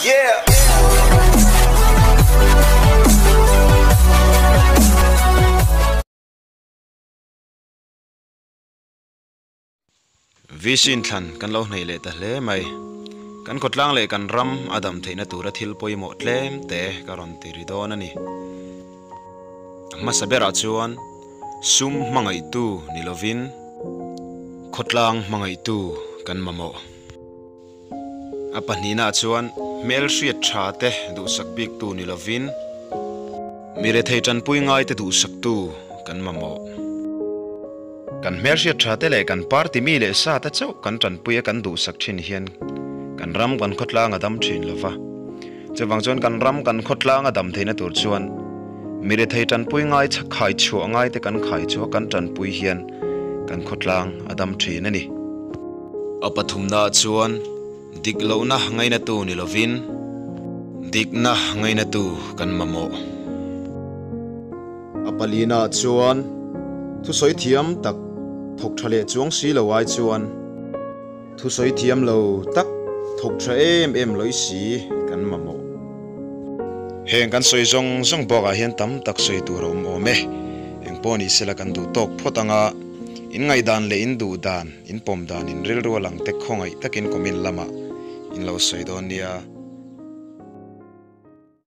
Yeah. VC inthlan kan lo hneih leh ta hle mai. Kan khawtlang leh kan ram a dam theihna tura thil pawimawh tlem te ka rawn ti ri dawn a ni. A hmasa berah chuan sum hmangaihtu ni lovin khawtlang hmangaihtu kan mamawh. A pahnihnaah chuan hmelhriat tha te duhsak biktu ni lovin mi rethei tanpui ngaite duhsaktu kan mamawh. Kan hmelhriat tha te leh kan party mi leh sa te chauh kan tanpui a kan duhsak thin hian kan ram kan khawtlang a dam thin lo va. Chuvang chuan kan ram kan khawtlang a dam theihna tur chuan mi rethei tanpui ngai khai chhuah ngaite kan khai chhuah a kan tanpui hian kan khawtlang a dam thin a ni. A pathumnaah chuan dik lohna ngainatu ni lovin dikna ngainatu kan mamawh. A palinaah chuan thusawi thiam tak thawk tha leh chuang si lo ai chuan thusawi thiam lo tak thawk tha em em lawih si kan mamawh. Heng kan sawi zawng zawng bakah hian tam tak sawi tur a awm awm e. Engpawh ni sela kan duh tawk phawt anga in ngaihdan leh in duh dan, in pawm dan, in rilru a lang te khawngaih takin comment lamah in lo sawi dawn nia.